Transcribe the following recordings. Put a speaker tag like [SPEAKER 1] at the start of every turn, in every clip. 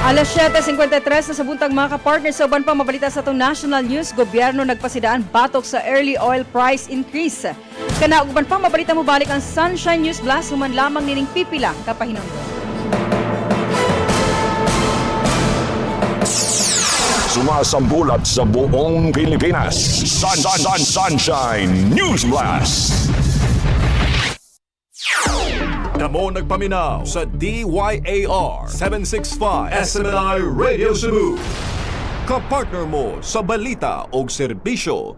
[SPEAKER 1] Alas 7:53 na sa buntag, mga kapartner. Sa uban pa mabalita sa atong national news, gobyerno nagpasidaan batok sa early oil price increase. Kana ug uban pa mabalita, mo balik ang Sunshine News Blast human lamang nining pipila ka pahinungdon.
[SPEAKER 2] Sumasambulat sa buong Pilipinas. Sun, Sun, Sun, Sunshine News Blast.
[SPEAKER 3] Kamo nagpaminaw sa DYAR 765 SMNI Radio Cebu. Kapartner mo sa balita o serbisyo.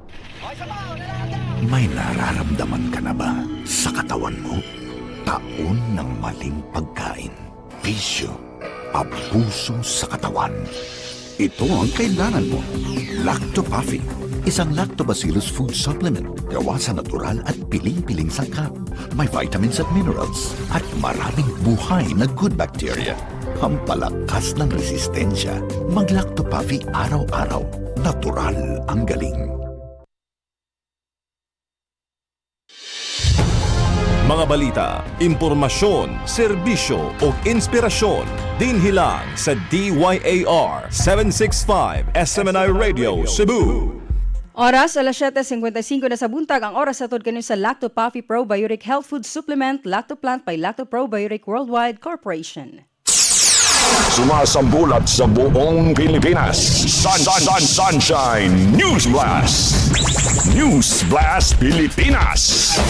[SPEAKER 4] May nararamdaman ka na ba sa katawan mo? Taon ng maling pagkain, bisyo, abuso sa katawan. Ito ang kailangan mo. Lactopuffy. Isang lactobacillus food supplement gawa sa natural at piling-piling sangkap. May vitamins at minerals at maraming buhay na good bacteria. Pampalakas ng resistensya. Mag-Lactopuffy araw-araw. Natural ang galing.
[SPEAKER 3] Mga balita, impormasyon, serbisyo o inspirasyon dinhi lang sa DYAR 765 SMNI Radio Cebu.
[SPEAKER 1] Oras, alas 7:55 na sa buntag, ang oras sa kanin sa Lacto Puffy Probiotic Health Food Supplement, Lactoplant by Lacto Probiotic Worldwide Corporation.
[SPEAKER 2] Sumasambulat sa buong Pilipinas. Sun, Sun, Sun, Sunshine News Blast. News Blast Pilipinas.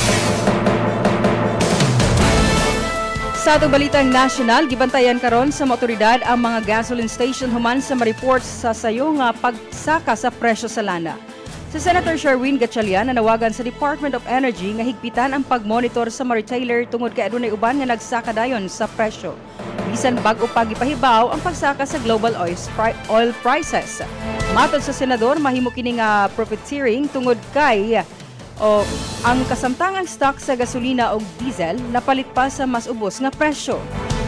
[SPEAKER 1] Sa atong balitang national, gibantayan karon sa mga otoridad ang mga gasoline station human sa ma-report sa sayo nga pagsaka sa presyo sa lana. Si Senator Sherwin Gatchalian nanawagan sa Department of Energy nga higpitan ang pagmonitor sa mga retailer tungod kay adunay uban nga nagsaka dayon sa presyo, bisan bag-o pa gipahibaw ang pagsaka sa global oil prices. Matod sa senador, mahimo kini nga profiteering tungod kay o ang kasamtangang stock sa gasolina o diesel napalit pa sa mas ubos nga presyo.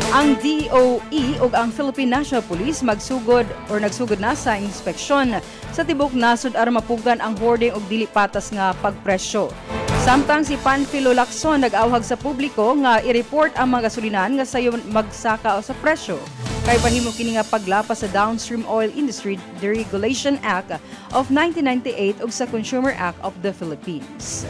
[SPEAKER 1] Ang DOE ug ang Philippine National Police magsugod or nagsugod na sa inspeksyon sa tibok nasod aron mapugan ang hoarding og dili patas nga pagpresyo. Samtang si Panfilo Lacson nag-awhag sa publiko nga i-report ang mga gasolinan nga sayo magsaka o sa presyo kay mahimo kini nga paglapas sa Downstream Oil Industry Deregulation Act of 1998 ug sa Consumer Act of the Philippines.